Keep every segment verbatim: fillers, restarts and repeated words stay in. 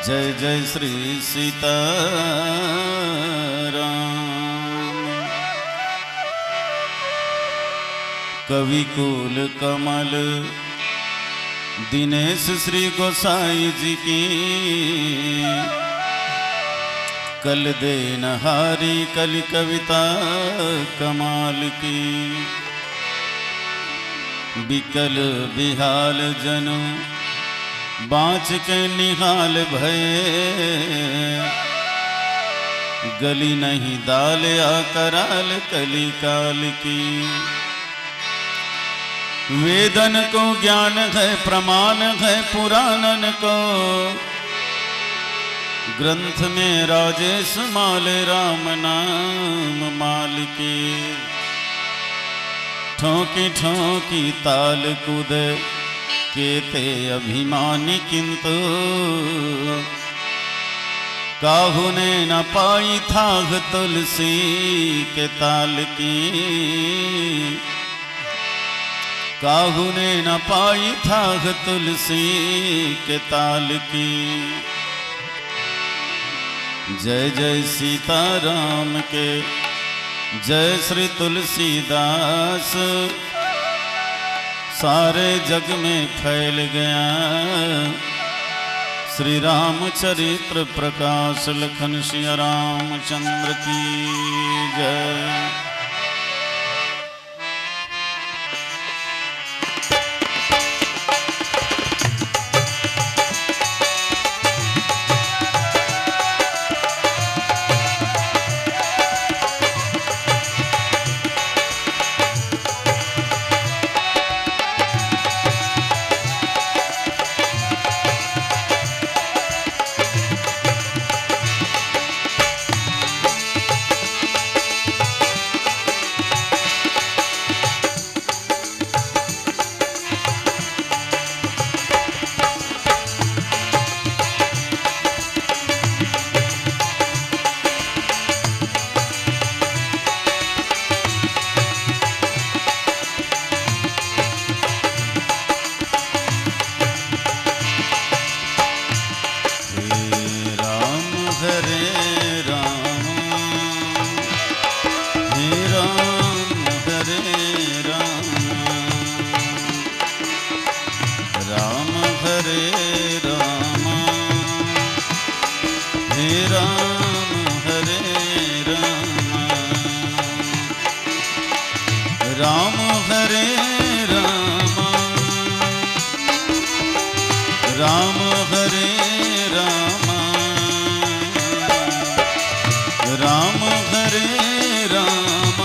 जय जय श्री सीताराम। कवि कुल कमल दिनेश श्री गोसाई जी की, कल देनहारी कलि कविता कमाल की। बिकल बिहाल जनु बाँच के निहाल भए, गली नहीं दाल आ कराल कलिकाल की। वेदन को ज्ञान है, प्रमाण है पुराणन को, ग्रंथ में राजेश माल राम नाम माल के। ठोंकी ठोंकी ताल कूद केते अभिमानी किंतु, काहू ने न पाई थाह तुलसी के ताल की। काहू ने न पाई थाह तुलसी के ताल की। जय जय सीताराम के, जय श्री तुलसीदास। सारे जग में फैल गया श्री रामचरित्र प्रकाश। लखन सिया रामचंद्र की जय। हे राम हरे राम, हे राम हरे राम, राम हरे राम, हे राम हरे राम। राम हरे राम, राम हरे राम, राम हरे राम,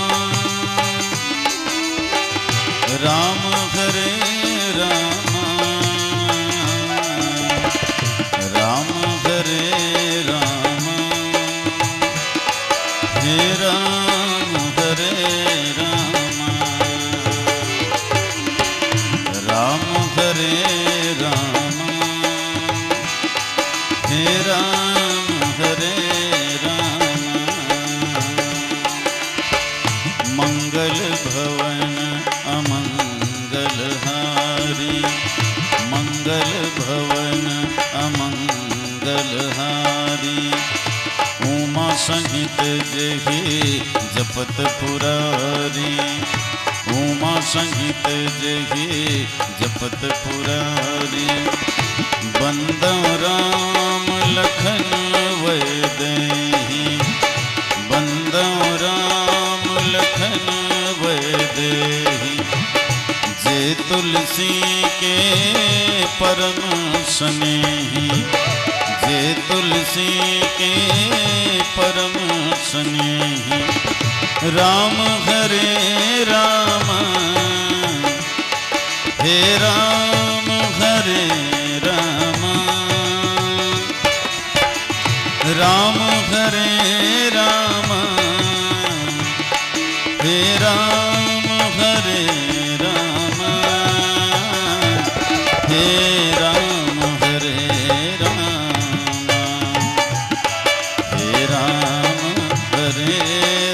राम हरे राम, राम हरे राम। हे राम हरे राम, राम हरे राम, हे राम हरे राम। मंगल भवन अमंगल हारी, मंगल भवन अमंगल हारी। उमा सहित जेहि जपत पुरारी, उमा सहित जेहि जपत पुरारी। बंदव राम लखन वैदेही, बंदव राम लखन वैदेही। जे तुलसी के परम स्नेही, जे तुलसी के परम स्नेही। राम हरे राम, हे राम हरे राम, राम हरे राम, हे राम हरे राम, हे राम हरे राम, हे राम हरे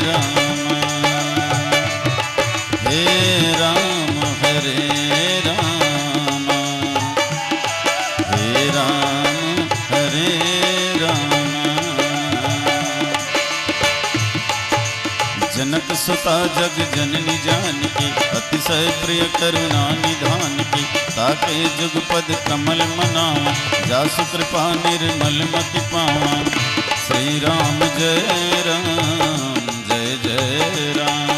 राम, हे राम हरे राम, हे राम हरे सुता जग जननी जानकी, अतिशय प्रिय करुणा निधान की। ताके जुगपद कमल मनावा, जासु कृपा निर्मल मति पावा। श्री राम जय राम, जय जय राम।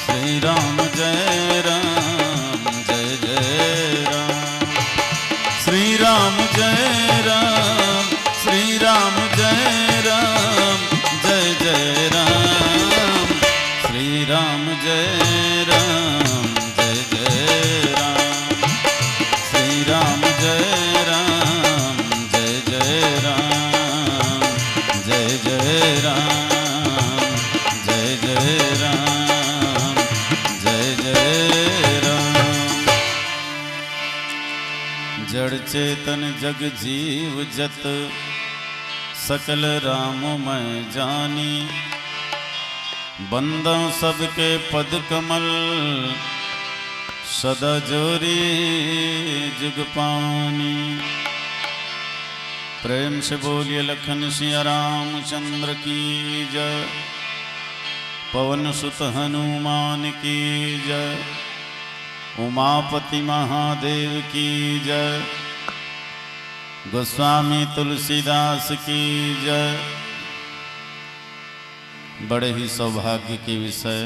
श्री राम जय राम, जय जय राम। श्री राम जय राम, श्री राम जय राम, जय जय राम। श्री राम जय राम, जय जय राम। श्री राम जय राम, जय जय राम, जय जय राम, जय जय राम, जय जय राम। जड़ चेतन जग जीव जत, सकल राम मैं जानी। बंदों सबके पद कमल, सदा जोरी जुग पानी। प्रेम से बोलिए लखन सिया रामचंद्र की जय, पवन सुत हनुमान की जय, उमापति महादेव की जय, गोस्वामी तुलसीदास की जय। बड़े ही सौभाग्य के विषय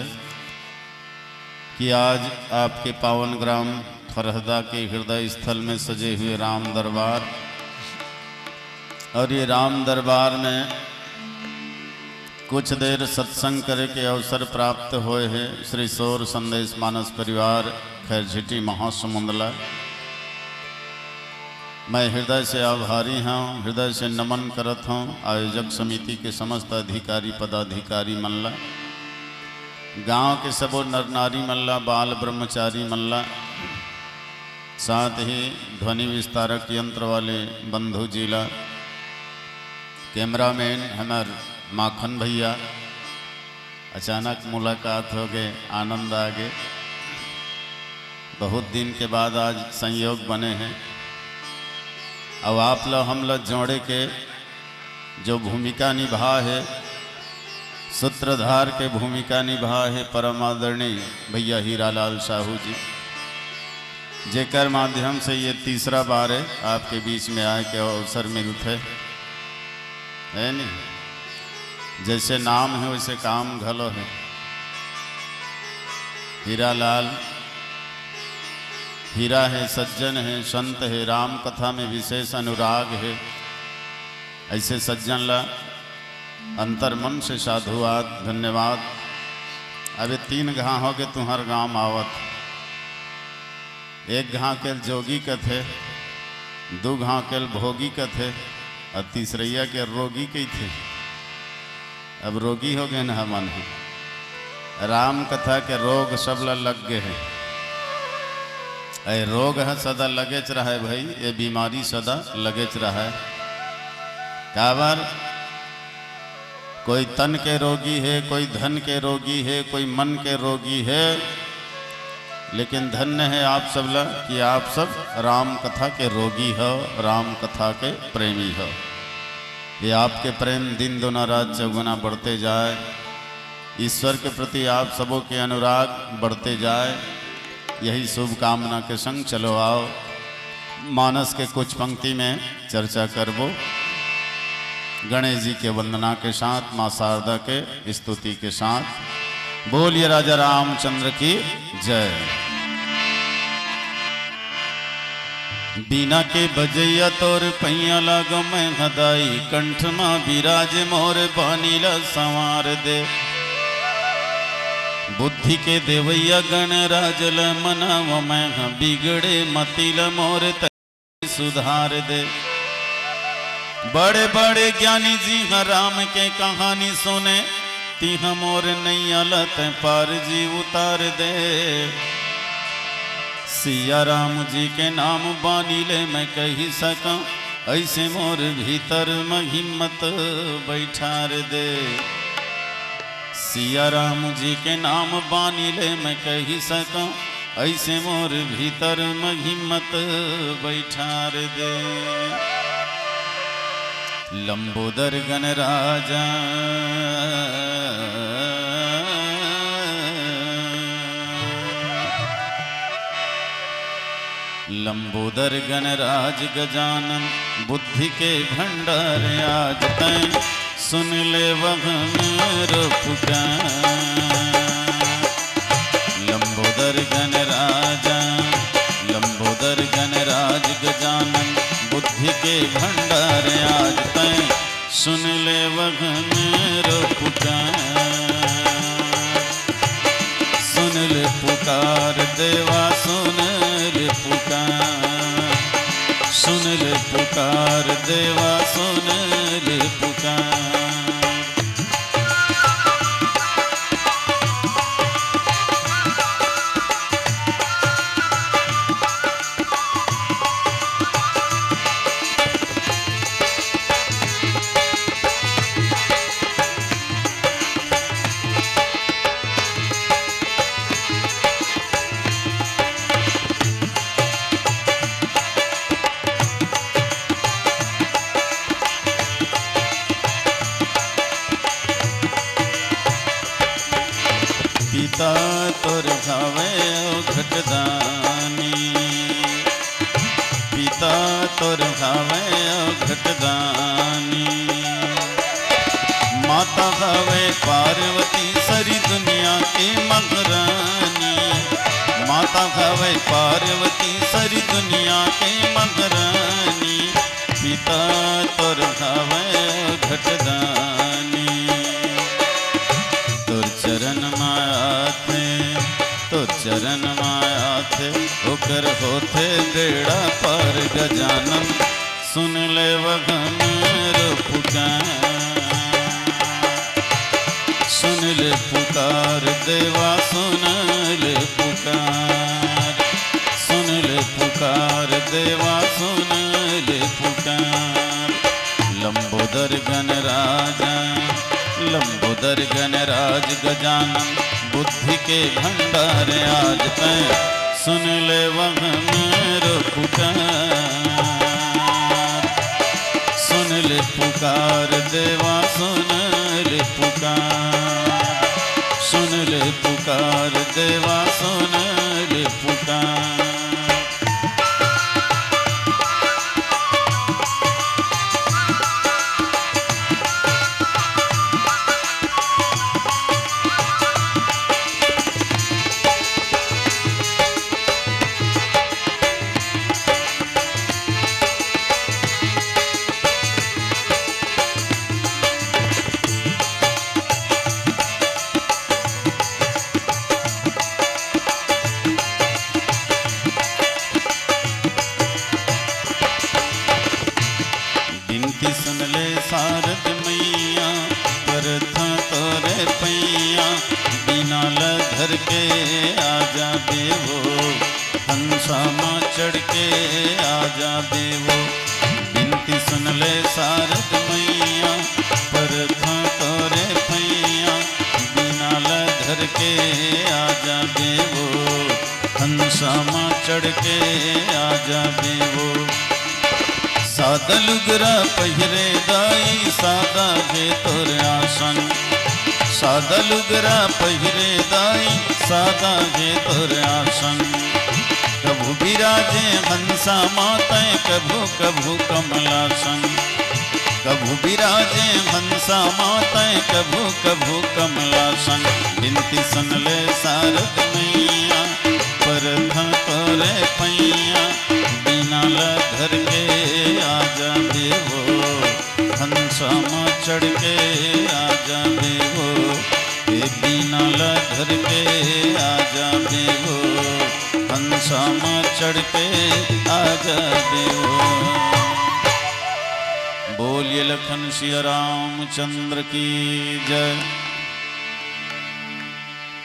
कि आज आपके पावन ग्राम फरहदा के हृदय स्थल में सजे हुए राम दरबार, और ये राम दरबार में कुछ देर सत्संग करे के अवसर प्राप्त होए हे। श्री सौर संदेश मानस परिवार खैरझिटी महासमुंदला, मैं हृदय से आभारी हूँ, हृदय से नमन करत हूँ आयोजक समिति के समस्त अधिकारी पदाधिकारी मन ला, गांव के सबो नर नारी मन ला, बाल ब्रह्मचारी मन ला, साथ ही ध्वनि विस्तारक यंत्र वाले बंधु जी ला, कैमरामैन हमर माखन भैया, अचानक मुलाकात हो गए, आनंद आ गए। बहुत दिन के बाद आज संयोग बने हैं। अब आप ला हम ला जोड़े के जो भूमिका निभा है, सूत्रधार के भूमिका निभा है परम आदरणीय भैया हीरालाल साहू जी, जेकर माध्यम से ये तीसरा बार है आपके बीच में आए के अवसर मिलथे, है नी? जैसे नाम है वैसे काम घलो है। हीरालाल हीरा है, सज्जन है, संत है, राम कथा में विशेष अनुराग है। ऐसे सज्जन ला अंतर मन से साधुवाद, धन्यवाद। अबे तीन घांव हो गे तुंहर गांव आवत, एक घांव के जोगी कथे, दू घांव के भोगी कथे, और तीसरैया के रोगी कथे। अब रोगी हो गए न हमन ह। राम कथा के रोग सब ला लग गए हे। ए रोग ह सदा लगेच रहे भाई, ये बीमारी सदा लगेच रहे। काबर? कोई तन के रोगी है, कोई धन के रोगी है, कोई मन के रोगी है, लेकिन धन्य है आप सब ला कि आप सब राम कथा के रोगी हो, राम कथा के प्रेमी हो। ये आपके प्रेम दिन दुना रात चौगुना बढ़ते जाए, ईश्वर के प्रति आप सबों के अनुराग बढ़ते जाए, यही शुभकामना के संग चलो आओ मानस के कुछ पंक्ति में चर्चा करबो। गणेश जी के वंदना के साथ, माँ शारदा के स्तुति के साथ। बोलिए राजा रामचंद्र की जय। बीना के बजैया तोर पैया लागो मैं हदाई, कंठ मा विराज मोर बानी ला संवार दे। बुद्धि के देवैया गणराज ल मनाव मैं ह, बिगड़े मति ल मोर तै सुधार दे। बड़े बड़े ज्ञानी जी ह राम के कहानी सुने, तिह मोर नैया ल तै पार जी उतार दे। सिया राम जी के नाम बानी ले मैं कही सकौं, ऐसे मोर भीतर म हिम्मत बैठार दे। सिया राम जी के नाम बानी ले मैं कही सकौं, ऐसे मोर भीतर म हिम्मत बैठार दे। लंबोदर गणराज, लंबोदर गणराज गजानन, बुद्धि के भंडार आज तैं, सुन ले वह मेरो पुकार। लंबोदर गणराज, लंबोदर गणराज गजानन, बुद्धि के भंडार आज तैं, सुन ले वह मेरो पुकार। सुन ले पुकार देवा, सुन ले पुकार। सुन ले पुकार देवा, सुन ले पुकार। पिता तोर हवे अवघट दानी, पिता तोर हवे अवघट दानी। माता हवे पार्वती सरी दुनिया के महारानी, माता हवे पार्वती सरी दुनिया के महारानी। पिता तोर हवे अवघट दानी। तोर चरण मा आथे, तोर चरण मा आथे, ओकर होथे बेड़ा पार गजानन। सुन ले वह मेरो पुकार। सुन ले पुकार देवा, सुन ले पुकार। सुन ले पुकार देवा, सुन ले पुकार। लंबोदर गणराज, लंबोदर गणराज गजानन, बुद्धि के भंडार आज तैं, सुन ले वह मेरो पुकार। सुन ले पुकार देवा, सुन ले पुकार। सुन ले पुकार देवा, सुन ले पुकार। बिनती सुन ले सारद मैया, परथंव तोरे पैया, बीना ल धर के आ जाबे वो, हंसा मा चढ़ के आ जाबे वो। बिनती सुन ले सारद मैया, परथंव तोरे पैया, बीना ल धर के आ जाबे वो, हंसा मा चढ़ के आ जाबे वो। सादा लुगरा पहिरे दाई, सादा हे तोर आसन। सादा लुगरा पहिरे दाई, सादा हे तोर आसन। कभू बिराजे हंसा मा तैं, कभू कभू कमलासन। कभू बिराजे हंसा मा तैं, कभू कभू कमलासन। बिनती सुन ले सारद मैया, परथंव तोरे पैया, बीना ल धर के आ जाबे वो, हंसा मा चढ़ के आ जाबे वो, ए बीना ल धर के आ जाबे वो, हंसा मा चढ़ के आ जाबे वो। बोलिए लखन सिया रामचंद्र की जय।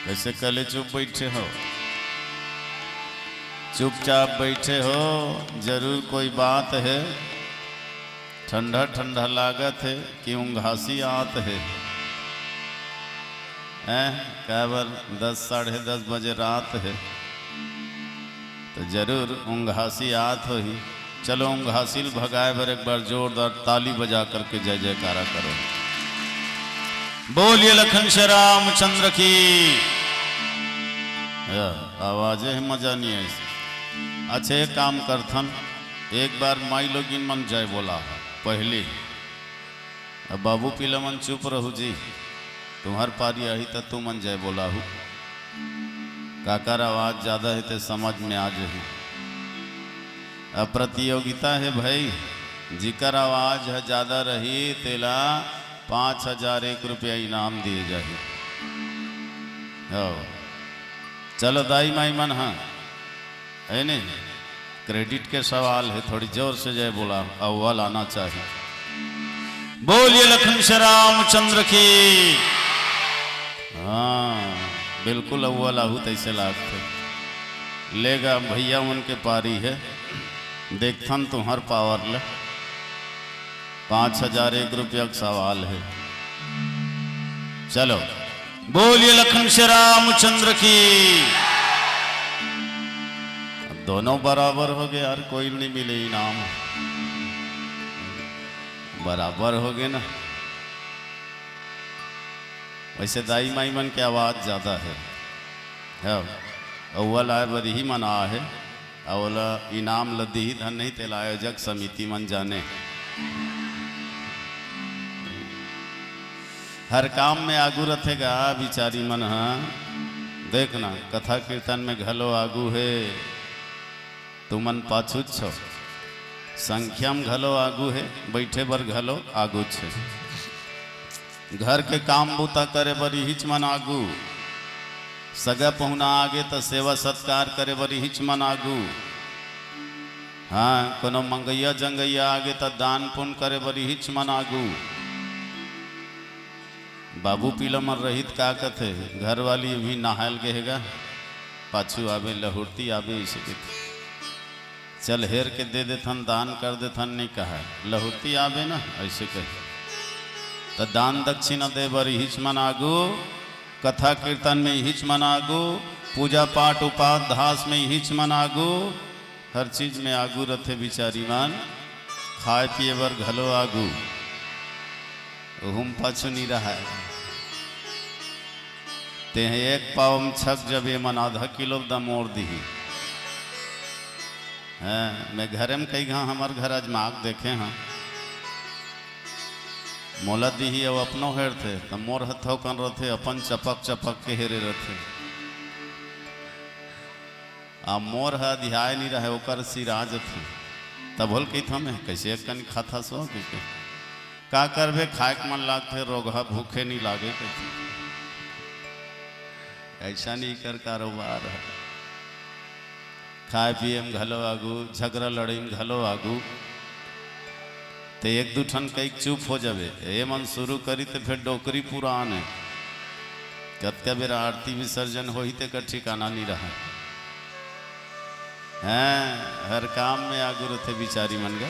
कैसे कले चुप बैठे हो? चुपचाप बैठे हो, जरूर कोई बात है। ठंडा ठंडा लागत है कि उंघासी आत है। हैं? काबर दस, साढ़े दस बजे रात है, तो जरूर उंघासी आत होही। चलो, हम घासिल भगाए बर एक बार जोरदार ताली बजा करके जय जयकारा करो। बोलिए लखन श्री रामचंद्र की। या, आवाज है, मजा नहीं है। अच्छा, एक काम करथन, एक बार माई लोगिन मन जय बोला पहले। अब बाबू पीला मन चुप रहू जी, तुम्हर पारी आही त तुमन जय बोलाहू। काकर आवाज ज्यादा हे ते समझ में आ जही। अब प्रतियोगिता हे भाई, जिकर आवाज ह ज्यादा रही तेला पाँच हजार एक रुपया इनाम दिए जाही। हो, चलो दाई माई मन ह, है नहीं? क्रेडिट के सवाल है, थोड़ी जोर से जय बोला, अव्वल आना चाहिए। बोलिए लखन श्री रामचंद्र की। हाँ, बिल्कुल अव्वल आहू तैसे लागथे। लेगा भैया, उनके पारी है, देखथन तुम्हर पावर ले। पाँच हजार एक रुपया का सवाल है। चलो, बोलिए लखन श्री रामचंद्र की। अब दोनों बराबर हो गए यार, कोई नहीं मिले इनाम, बराबर हो गए ना। वैसे दाई माई मन के आवाज ज्यादा है, है। अव्वल आए बर ही मन आ है। अउ ओला इनाम ल दिही धन नहीं, तेला आयोजक समिति मन जाने। हर काम में आगू रथे गा बिचारी मन ह। देखना, कथा कीर्तन में घलो आगू हे, तुमन पाछूच छो। संख्या में घलो आगू हे, बैठे बर घलो आगू छे। घर के काम बूता करे बर इहिच मन आगू, सगा पहुना आगे त सेवा सत्कार करे बर इहिच मन आगू। हाँ, कोनो मंगैया जंगैया आगे त दान पुण्य करे बर इहिच मन आगू। बाबू पीला मन रहित का कथे, घरवाली भी नहायल गे हे गा, पाछू आबे लहुरती आबे, इसे कथे। चल हेर के दे देथन, दान कर देथन, नहीं कहा, लहुरती आबे ना, ऐसे कहे। त दान दक्षिणा दे बर इहिच मन आगू, कथा कीर्तन में इहिच मन आगू, पूजा पाठ उपाध्यास में इहिच मन आगू, हर चीज में आगू रथे बिचारी मन। खाए पिए बर घलो आगू, ओहू म पाछू नहीं रहा। तेह एक पाव म छक जबे मन आधा किलो दमोर दिही। हैं, मैं घरे म कई घां हमर घर आजमा के देखे हंव। मोला दिही अउ अपनो हेरथे, त मोर ह थोकन रथे, अपन चपक चपक के हेरे रथे। आ मोर ह अधियाय नहीं रहे, ओकर सिरा जथे। तब होल कहिथंव मैं, कैसे एक कन खाता सो? कहिके का करबे, खाए के मन लागथे, रोगहा भूखे नहीं लागे कहिथे। ऐसा नहीं कर कारोबार है। खाए पिए में घलो आगू, झगड़ा लड़ाई में घलो आगू। ते एक दू ठन कई चुप हो जाबे, ए मन शुरू करी ते फिर डोकरी पुरान है। कतका बेरा आरती विसर्जन होही ते का ठिकाना नहीं रहा। हैं, हर काम में आगू रथे बिचारी मन गा।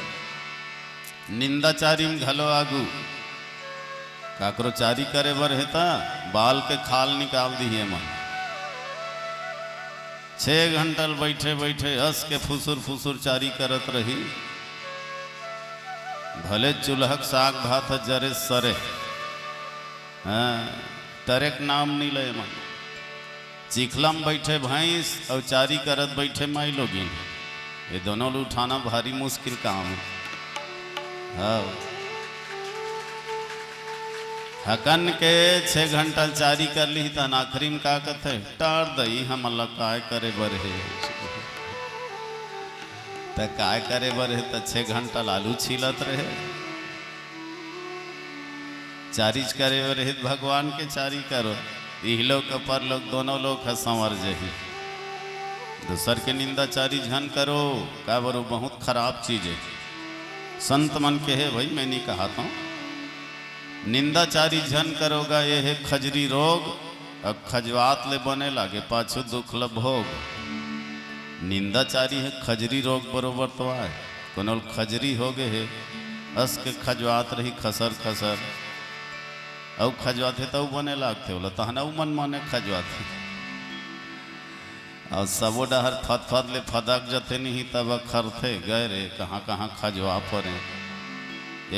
निंदाचारी में घलो आगू। काकरो चारी करे बर हे ता बाल के खाल निकाल दिही एमन। छह घंटा ल बैठे बैठे हंस के फुसुर फुसुर चारी करत रही। भले चूल्हा के साग भात ह जरे सरे, हाँ, टरे के नाम नहीं ले एमन। चिखला म बैठे भैंस अउ चारी करत बैठे माई लोगिन, ये दोनों ल उठाना भारी मुश्किल काम है। हाँ। हकन के छह घंटा चारी कर ली, तहन आखिरी में का कथे, "टार दई, हमन ला काय करे बर हे?" त काय करे बर हे, त छह घंटा ल आलू छीलत रहे। चारिच करे बर हे त भगवान के चारी करो, इहलोक परलोक दोनों लोक ह संवर जही। दूसर के निंदा चारी झन करो, काबर वो बहुत खराब चीज है। संत मन के हे भाई, मैं नहीं कहा था। निंदा चारी झन करो गा, ये हे खजरी रोग, अब खजवात ले बने लागे पाछू दुख ल भोग। निंदा चारी हे खजरी रोग बरोबर तो आय। कोनो ल खजरी हो गे हे, अस के खजवात रही खसर खसर। अउ खजवात हे त अउ बने लागथे, ओला तहन अउ मन माने खजवात हे। अउ सबो डहर फतफत ले फदक जथे, नहीं तब अखरथे, गए रे, कहाँ कहाँ खजवा परे।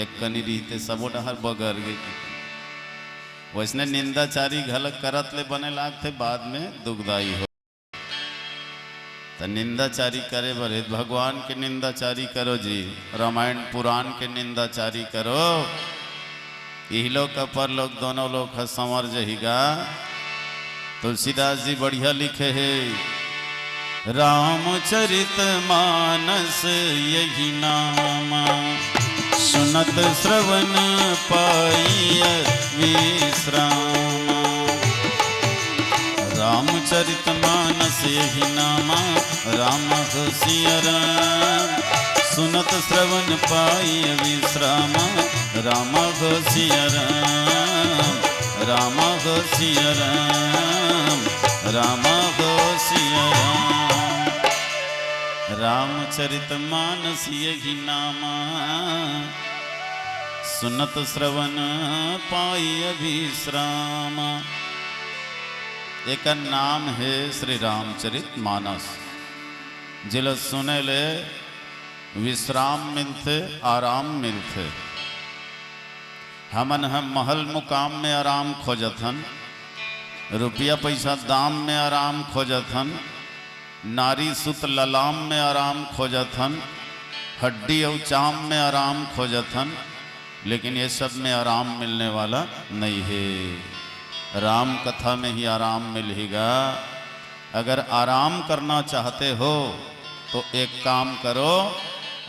एक कनी रहिते सबो डहर बगर गे। वैसने निंदाचारी घलक करत ले बने लागथे, बाद में दुखदाई हो। त निंदाचारी करे बर हे, भगवान के निंदाचारी करो जी, रामायण पुराण के निंदाचारी करो। इहलोक परलोक दोनों लोक ह संवर जही गा। तुलसीदास जी बढ़िया लिखे हे, रामचरित मानस यही नाम, सुनत श्रवण पाई विश्राम। रामचरित मानस यही नाम, राम हो सिया राम। सुनत श्रवण पाई विश्राम, राम हो सिया राम, राम हो सिया राम, राम हो सिया राम। रामचरित मानस यही नाम, सुनत श्रवण पाई अभिश्राम। एकर नाम हे श्री रामचरित मानस। जेला सुने ले विश्राम मिलथे, आराम मिलथे। हमन ह महल मुकाम में आराम खोजत हन, रुपया पैसा दाम में आराम खोजत हन, नारी सुत ललाम में आराम खोजत हन, हड्डी अउ चाम में आराम खोजत हन, लेकिन ये सब में आराम मिलने वाला नहीं है। राम कथा में ही आराम मिलही गा। अगर आराम करना चाहते हो तो एक काम करो,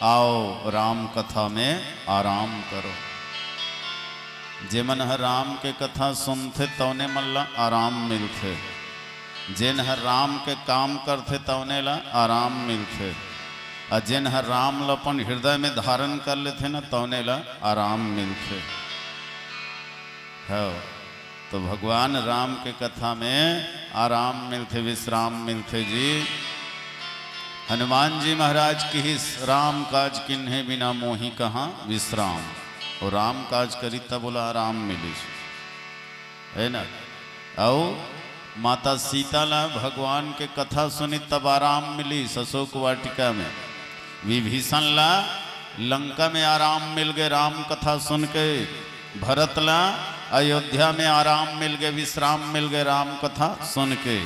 आओ राम कथा में आराम करो। जेमन ह राम के कथा सुनथे तौने मन ला आराम मिलथे, जेन ह राम के काम करथे तौने ला आराम मिलथे, अउ जेन ह राम ला अपन हृदय में धारण कर लेथे न तौने ला आराम मिलथे। हव, तो भगवान राम के कथा में आराम मिलथे, विश्राम मिलथे जी। हनुमान जी महाराज किहिस, "राम काज किन्हे बिना मोहि कहाँ विश्राम।" अउ राम काज करी तब ओला आराम मिलिस, है ना? अउ माता सीता ला भगवान के कथा सुनी तब आराम मिलिस अशोक वाटिका में। विभीषण ला लंका में आराम मिल गे राम कथा सुन के, भरत ला अयोध्या में आराम मिल गे, विश्राम मिल गे राम कथा सुन के।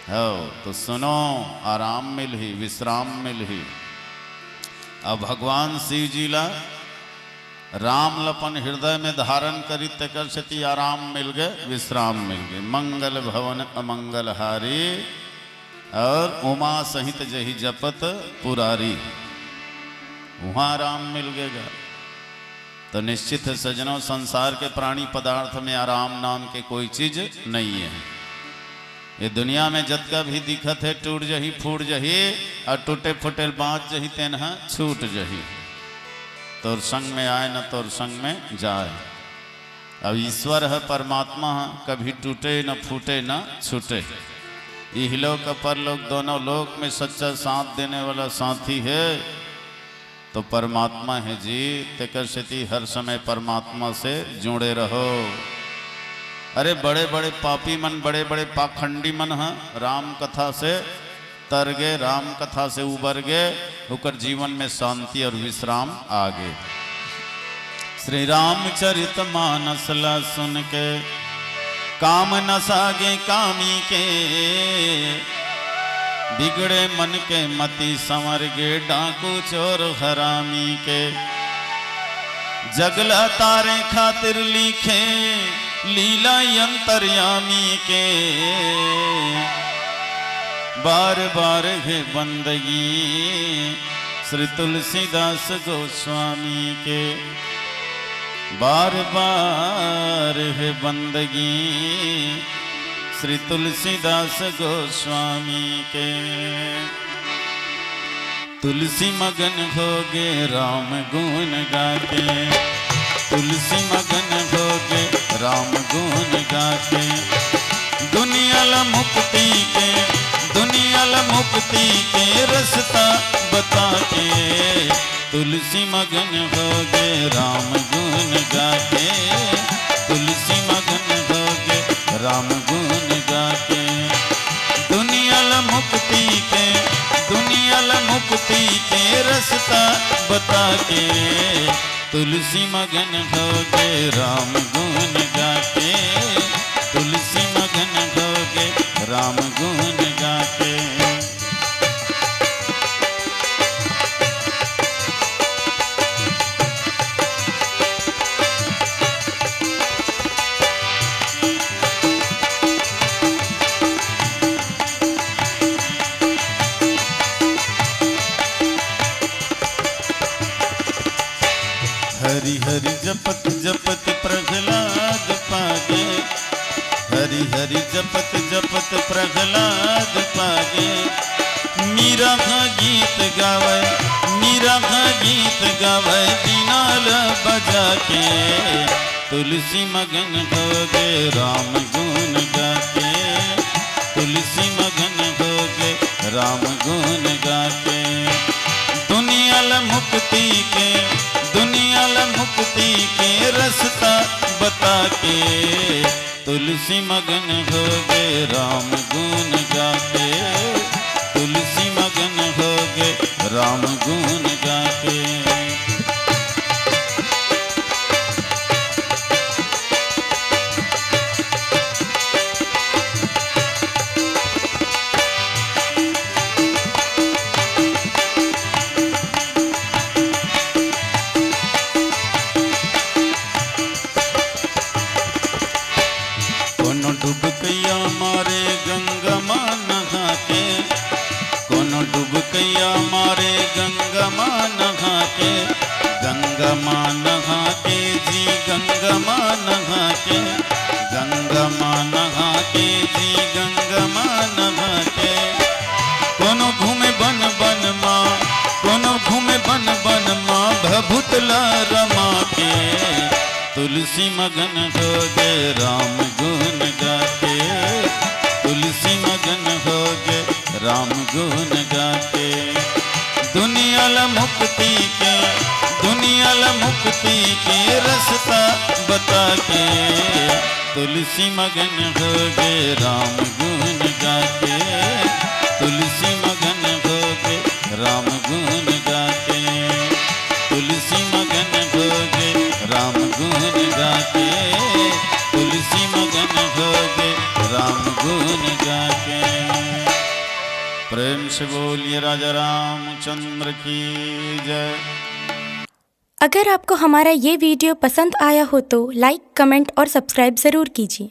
हो तो सुनो, आराम मिलही, विश्राम मिलही। अब भगवान शिव जी ला राम ल अपन हृदय में धारण करी, तेकर सेती आराम मिल गे, विश्राम मिल गे। मंगल भवन अमंगल हारी, और उमा सहित जही जपत पुरारी, वहाँ आराम मिल गे गा। तो निश्चित है सज्जनों, संसार के प्राणी पदार्थ में आराम नाम के कोई चीज नहीं है। ये दुनिया में जतका भी दिखत है, टूट जही, फूट जही, और टूटे फूटे बाँच जही, तेन ह छूट जही। तोर संग में आए, न तोर संग में जाए। अब ईश्वर ह, परमात्मा ह, कभी टूटे न फूटे न छूटे। इहलोक परलोक दोनों लोक में सच्चा साथ देने वाला साथी है तो परमात्मा है जी। तेकर सेती हर समय परमात्मा से जुड़े रहो। अरे बड़े बड़े पापी मन, बड़े बड़े पाखंडी मन ह राम कथा से तर गे, राम कथा से उबर गे, ओकर जीवन में शांति और विश्राम आ गे। श्री रामचरित मानस ला सुन के, काम न सागे कामी के, बिगड़े मन के मति संवर गे, डाकू चोर हरामी के। जगला तारे खातिर लिखे लीला अंतर्यामी के, बार बार हे बंदगी श्री तुलसीदास गोस्वामी के, बार बार हे बंदगी श्री तुलसीदास गोस्वामी के। तुलसी मगन होगे राम गुण गाके, तुलसी मगन होगे राम गुण गाके। दुनिया ला मुक्ति के, दुनिया ला मुक्ति के रस्ता बताके। तुलसी मगन होगे राम गुण गाके, तुलसी मगन होगे राम गुण गाके। दुनिया रस्ता बता के, तुलसी मगन होगे राम गुन गाके, तुलसी मगन होगे राम गुन गाके। हरि हरि जपत जपत प्रहलाद पागे, हरि हरि जपत जपत प्रहलाद पागे। मीरा हा गीत गावय, मीरा हा गीत गावय, बीना ल बजा के। तुलसी मगन होगे राम गुन गाके, तुलसी मगन होगे राम गुन गाके। दुनिया ल मुक्ति के, दुनिया ल मुक्ति के रस्ता बता के, तुलसी मगन होगे राम गुन गाके, तुलसी मगन होगे राम गुन गाके। कोनो डुबकैया मारे गंगा मा नहा के, कोनो डुबकैया मारे गंगा मा नहा के, गंगा मा नहा के जी, गंगा मा नहा के, गंगा मा नहा के जी, गंगा मा नहा के। कोनो घूमे बन बन मा, कोनो घूमे बन बन मा, भभूत ला रमा के। तुलसी मगन होगे राम गुन गाके, तुलसी मगन होगे राम गुन गाके। दुनिया ल मुक्ति के, दुनिया ल मुक्ति के रस्ता बता के, तुलसी मगन होगे राम गुन गाके, तुलसी मगन होगे राम गुन गाके, तुलसी मगन होगे राम गुन गाके, तुलसी मगन होगे राम गुन गाके। प्रेम से बोलिए राजा रामचंद्र की जय। अगर आपको हमारा ये वीडियो पसंद आया हो तो लाइक, कमेंट और सब्सक्राइब ज़रूर कीजिए।